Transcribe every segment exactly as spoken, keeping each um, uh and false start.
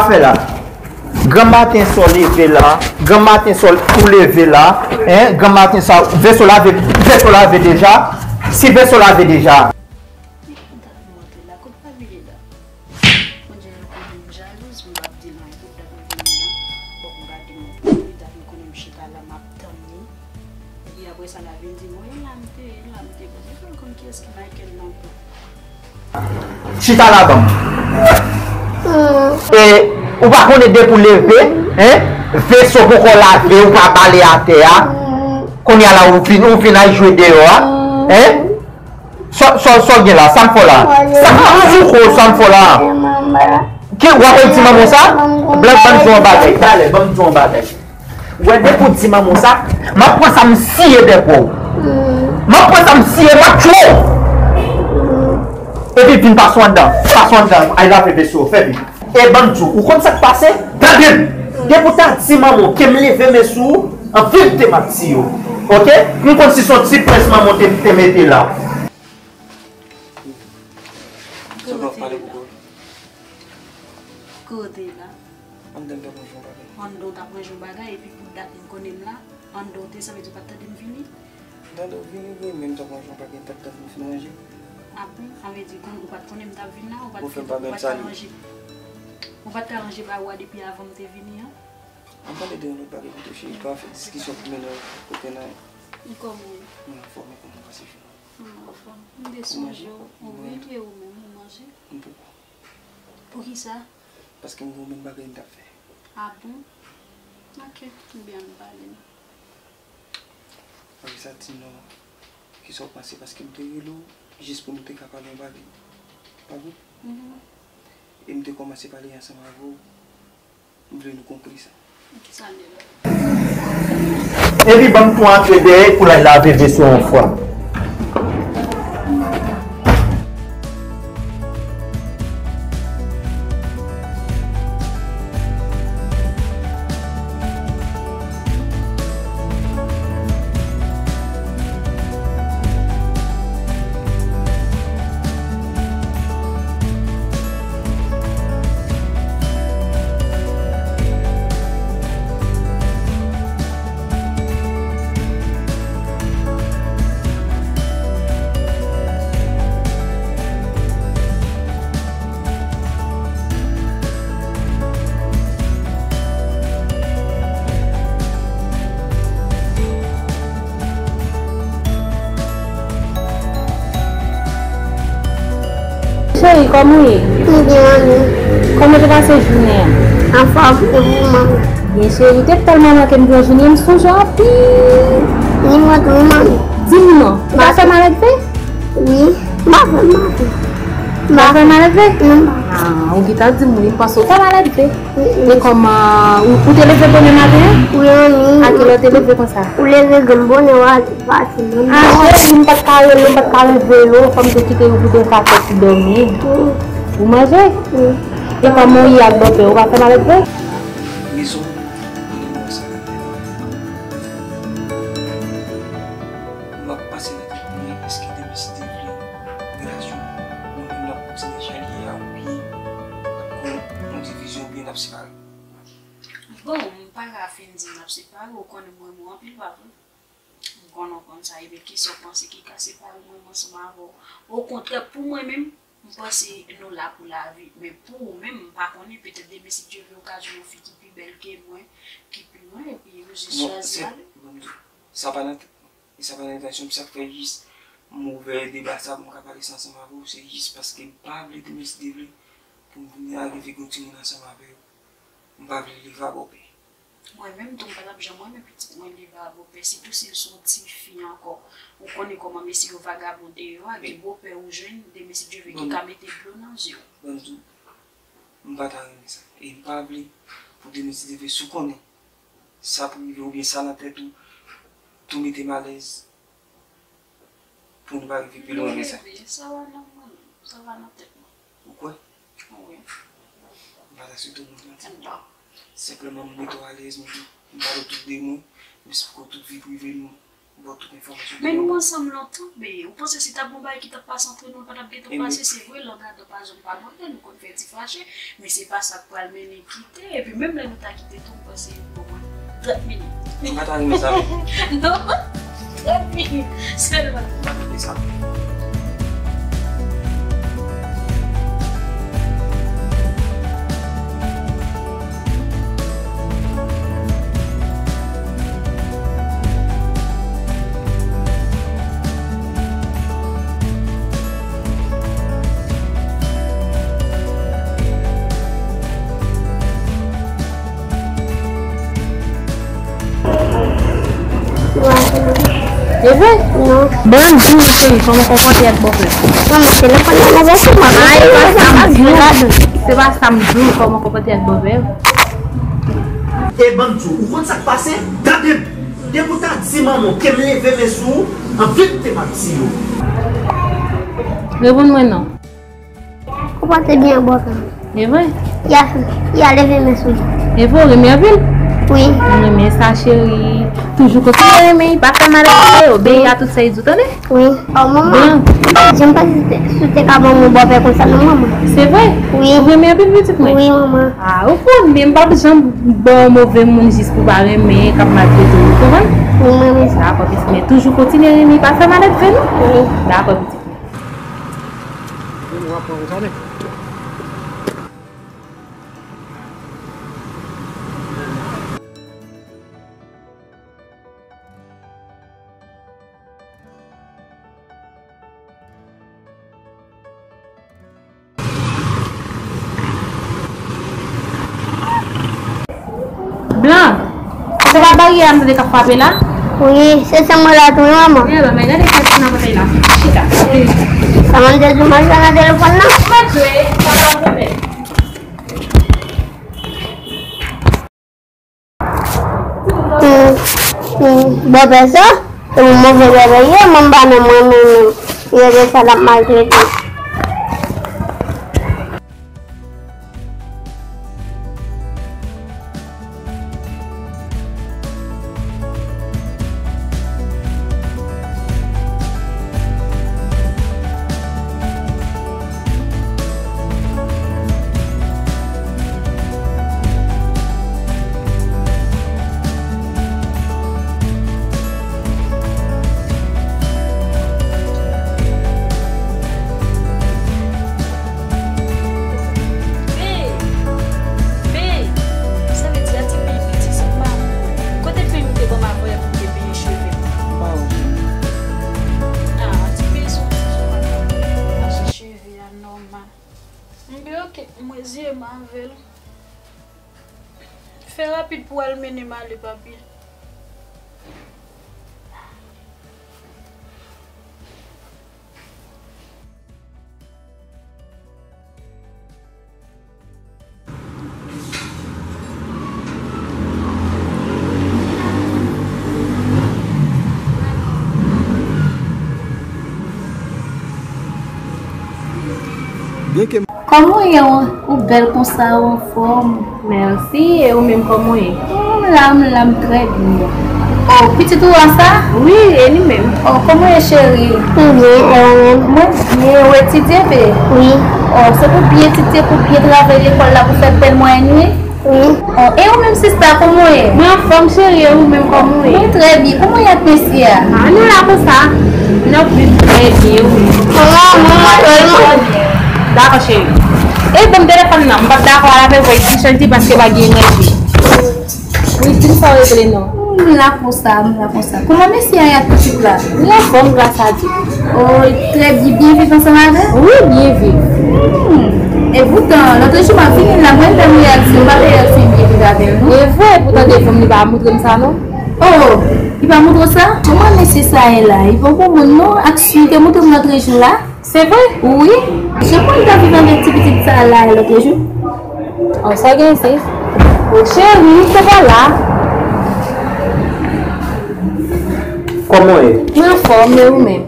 Fè la. Granmaten sa w leve la, granmaten sa w leve la, en, granmaten sa, veso lave, veso lave deja, si veso lave deja. Epi dat m antre la, kote Fabiola? Mwen di l konn m jalouz, m p ap di l anyen, epi dat m vini la, bon, m gade mwen pou li, dat m konnen m chita la, m ap tann li. Epi apre sa, l a vin di m, wi, e la m te ye, e la m te ye. Bon, m pa konn kiyès ki Michael non plis. Chita la, ban m. E, ou pa konnen depi w leve, en? Veso poko lave, ou pa bale atè a. Kounye a la, ou vin, ou vin al jwe deyò a, en? Sa, sa, sa w gen la? Sa m fè w la? Sa m fè w la? Ki w ap di manman sa? Blan, ban m di w yon bagay. Talè, ban m di w yon bagay. Ou wè depi w di manman w sa, m ap pran sa m siye dèyè kò w. M ap pran sa m siye, m ap tchwe w. Epi vin pase w anndan. Pase w anndan. Al lave veso, fè vit. E ban m di w, ou konn sa k pase? Tande m! Depi w ta di manman w ke m leve men sou ou, an verite m ap tiye w. Oke? M konn si se yon ti prens manman w te, te mete la. Sou nou ap pale pou kò. Kote la? Anndan m t ap ranje yon bagay. Anndan w t ap ranje yon bagay, epi pou dat m konnen m la, anndan w te, sa vle di w pa t tande m vini? M tande w vini, wi, men m t ap ranje yon bagay, m pa t tande m fin ranje. A bon? Sa vle di kon, ou pa t konnen m t ap vin la, ou pa t, ou pa t ka ranje, ou pa t ka ranje bagay ou a depi avan m te vini an? Ann pale de yon lòt bagay pito, cheri, pa fè diskisyon pou mennen kote nan. Kòman w ye? Mwen anfòm, e kòman w pase jounen an? Mwen anfòm. M te sonje w. Wi, e ou menm, ou manje? M poko. Poukisa? Paske m gen yon bann bagay m t ap fè. A bon? Oke, ebyen ann pale. Apre sa, di m non, kisa w panse, paske m te rele w jis pou nou te ka pale yon bagay. Pa vre? Mhm. E m te kòmanse pale ansanm avè w. M vle nou konkli sa. Epi ban m tou antre dèyè pou l al lave veso yon fwa. Cheri, kòman w ye? M byen, mami. Kòman w te pase jounen an? Anfòm, e ou, mami? Byen, cheri, te tèlman manke m tou, jounen m sonje w anpil. Ni mwen tou, mami. Di m non, ou pa fè malèt vre? Wi, m pa fè malèt. M pa fè malèt vre? Non, m pa. Ah, ou gentan di m wi, m panse w fè malèt vre. Mm, mm. E kòman, ou, ou te leve bonè maten an? Wi, wi. A kilè w te leve konsa? Ou leve granm bonè, w ale pati menm. Ah, cheri, m pa t ka rele, m pa t ka leve yo, fò m te kite yo pou te ka fè ti dòmi. Mm. Ou manje? Mm. E kòman w ye ak bòpè, ou pa fè malèt vre? Mezon, mwen sa. M ap pase nan tèt mwen, èske demen si Dye vle, relasyon nou menm n ap kontinye jan li ye a oubyen n ap gen yon divizyon oubyen n ap separe? Bon, m pa ka fin di n ap separe, ou konnen m renmen w anpil, pa vre? M konnen w konn sa, ebyen kisa w panse ki ka separe mwen menm ansanm avè w? Okontrè, pou mwen menm, m panse nou la pou lavi. Men pou ou menm, m pa konnen, petèt demen, si Dye vle, w ka jwenn yon fi ki pi bèl ke mwen, ki pi lwen, epi ou jis chwazi ale. Bon, sa pa nan tèt mwen. E sa pa nan entansyon m, sa k fè jis m ouvè deba sa pou m ka pale sa ansanm avè w, se jis paske m pa vle demen, si Dye vle, pou m vin arive gen yon timoun ansanm avè w. M pa vle leve a bòpè. Mwen menm tou, m pa t ap janm renmen pitit mwen leve a bòpè, sitou si l se yon tifi ankò. Ou konnen kòman mesye yo vagabon deyò a, gen bòpè ou jwenn, demen si Dye vle, ki ka mete dlo nan je w. Ban m di w, m pa ta renmen sa. E m pa vle pou demen si Dye vle, si w konnen sa pou rive oubyen sa nan tèt ou, tou mete m alèz. Pou nou pa rive pi lwen ke sa. Mwen leve, sa va nan mwen, sa va nan tèt mwen. Ou kwè? Wi. M pa ta swete w mwen manti. Non. Senpleman, m mete w alèz, m di, m pale w tout de mwen, m esplike w tout vi prive m, Men nou ansanm lontan, men ou panse si t ap gon bagay ki t ap pase antre nou, l pa t ap gentan pase? Se vre, langadan pa janm pa mòde, nou konn fè ti fache, men se pa sa k pral mennen kite, epi menm lè nou ta kite tou, m panse yo pran trant minit. Mwen pa ta renmen sa, wi. Non, trant minit sèlman. Mwen pa ta renmen sa. E vre? Non. Ban m di w, cheri, kòman w konpòte ak bòpè? Manman, telefòn nan nan vèsi, manman. Ay, se pa sa m di w. Se pa sa m di w, kòman w konpòte ak bòpè. E ban m di w, ou konn sa k pase? Gade m! Depi w ta di manman w ke m leve men sou ou, anpil te m ap di yo. Reponn mwen non. Ou panse byen bò frè m. E vre? Ya, ya leve men sou li. E vre, ou renmen anpil? Wi. M renmen sa, cheri. Toujou kontinye renmen, pa fè malèt vre, obeyi a tout sa li di w, tande? Wi. O manman, jan m panse si w te ka ban m yon bòpè konsa non manman. Se vre? Wi. Ou renmen anpil pitit mwen? Wi manman. A, ou konnen m p ap janm ban yon move moun jis pou pa renmen, k ap maltrete w, ou konprann? Wi, m renmen sa. Dakò, pitit mwen. Toujou kontinye renmen, pa fè malèt vre non. Wi. Dakò, pitit mwen. Vin, w ap pran ou tande. Blan, se pa baryè a m tande k ap frape la? Wi, se sè mwen la tou wi manman. Genlè, men gade kèk moun nan pòtay la. Chita. Sa manzè di w manje nan telefòn nan? Manje, sa pa pwoblèm. Hmm, hmm, bòpè sa, se yon move bòpè li ye, mwen m pa menm renmen menm. Li rete sa l ap maltrete. Bey! Bey! Sa vle di a ti peyi piti se pa moun. Kote fim te ban m avè pou te peye cheve m? M pa wè. A, ti peyi se yon ti jan mache cheve a nòmal. M byen oke, mwen ziye m avè l. Fè rapid pou w al mennen m ale, papi. Byenke Kòman w ye? Ou, ou bèl konsa, ou anfòm. Mèsi, e ou menm kòman w ye? Oh, m la, m la, m trè byen. Oh, pitit ou a sa? Wi, e li menm. Oh, kòman w ye cheri? M byen, e ou menm? Mwen byen, ou etidye byen? Wi. Oh, se pou byen etidye, pou byen travay lekòl la, pou fè bèl mwayèn wi. Wi. Oh, e ou menm sista, kòman w ye? Mwen anfòm cheri, e ou menm kòman w ye? Mwen trè byen. Kòman y ap mesye a? Ah, nou la konsa. N ap viv trè byen, wi. Kòman, kòman, kòman? Dakò, cheri. E ban m telefòn nan, m p ap dakò avè w, e di Shanti paske pa gen enèji. Wi, di m sa w regle non. M la konsa, m la konsa. Kòman mesye a y ap pitit la? Li anfòm, gras a Dye. Oh, trè byen, byen viv ansanm avè l? Wi, byen viv. Hmm. E poutan, lòt jou m ap vini la, mwen fè m reyaksyon, m pa reyaksyon byen viv avè l, non? E vre, poutan de fanm li pa montre m sa, non? Oh, li pa montre w sa? Kòman mesye sa ye la? Li pa bon moun, non? Ak si li te montre m lòt jou la? Se vre? Wi. Jan mwen ta viv avèk ti pitit sa la lòt jou. Oh, sa gen se? Oh, cheri, se pa la. Kòman w ye? Mwen anfòm, e ou menm?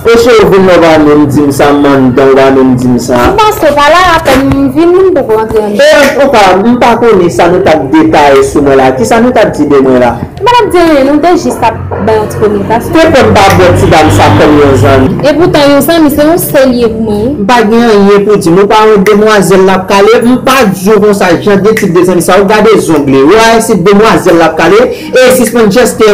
E cheri, ou vin la, ou pa menm di m sa, m anndan, ou pa menm di m sa. M panse w pa la apèn, m vin, m poko rantre anndan. E, ou pa, m pa konnen sa nou t ap detaye sou mwen la. Kisa nou t ap di de mwen la? M pa t Di anyen, nou te jis ap bay yon ti kominikasyon. Te pè m pa bwè ti dam sa kòm yon zanmi. Epoutan, yon zanmi, se yon sè li ye pou mwen, wi. M pa gen anyen pou di m. Ou pa wè demwazèl l ap kale? M pa di w konsa, jan de tip de zanmi sa, ou gade zong li. Ou wè se demwazèl l ap kale, e sispann jeste,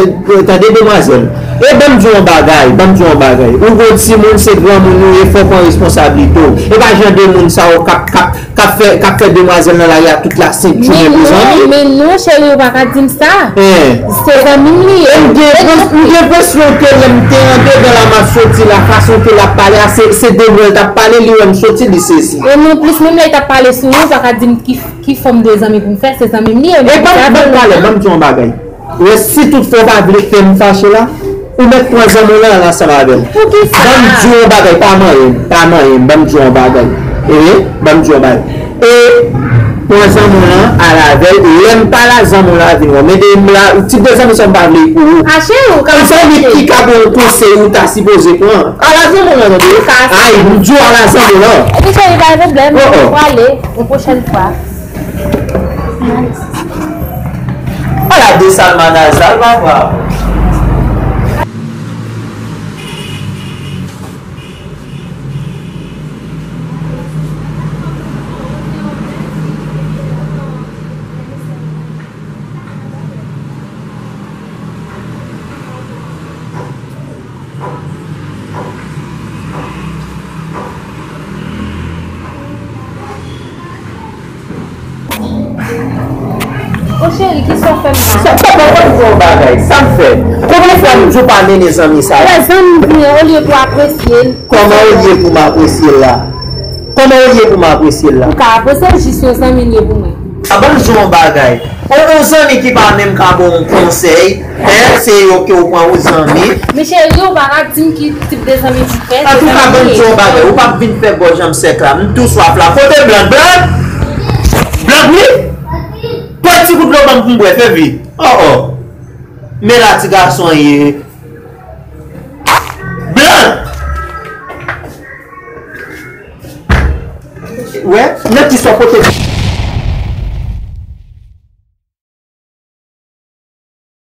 tande demwazèl. E ban m di w yon bagay, ban m di w yon bagay. Ou gon timoun, se granmoun ou ye, fò w pran responsablite w. E pa jan de moun sa yo k ap, k ap k ap fè, k ap fè demwazèl nan lari a tout la sent jounen pou zanmi. Men non, men non, cheri, ou pa ka di m sa. Hen. Se zanmi m li ye. E m gen, m gen enpresyon ke lè m te andedan la, m ap soti la, fason ke l ap pale a, se, se de mwen l t ap pale, li wè m soti, li sezi. E non plis, menm lè l t ap pale sou mwen, ou pa ka di m ki, ki fòm de zanmi pou m fè, se zanmi m li ye. E ban m, ban m pale, ban m di w yon bagay. Wè, si toutfwa w pa vle fè m fache la, ou mèt pran zanmi w lan al ansanm avè l. Poukisa? Ban m di w yon bagay, pa manyen m, pa manyen m, ban m di w yon bagay. E, ban m di w yon bagay. E, pran zanmi w lan al avè l, lè m pa la, zanmi w lan vin wè w. Men depi m la, tip de zanmi sa m pa vle pou ou. A, cheri, ou ka. Yon zanmi ki ka ba w konsèy ou ta sipoze pran. Al a zanmi w lan, tande. Ay, m di w al a zanmi w lan. Epi cheri, pa gen pwoblèm, oh, oh, ou prale, yon pwochèn fwa. Ala de salmanazal, papa. O cheri, kisa w fè m la? Sa, papa, ban m di w yon bagay. Sa m fè? Konbyen fwa m di w pa mennen zanmi sa la? Wè, zanmi m vini, olye pou apresye l. Kòman olye pou m apresye l la? Kòman olye pou m apresye l la? Ou ka apresye l, jis yon zanmi l ye pou mwen. A, ban m di w yon bagay. Yon, yon zanmi ki pa menm ka ba w yon konsèy, en, se yo ke w pran yon zanmi. Men cheri, ou pa ka di m ki tip de zanmi pou m fè, se zanmi m ye. Antouka, ban m di w yon bagay, ou p ap vin fè gòj an m sèk la. M tou swaf la. Kote Blan? Blan! Blan, wi! Pran ti gout dlo ban m pou m bwè, fè vit. Oh, oh. Men la ti gason ye. Blan! Wè, nan ki sa w pote.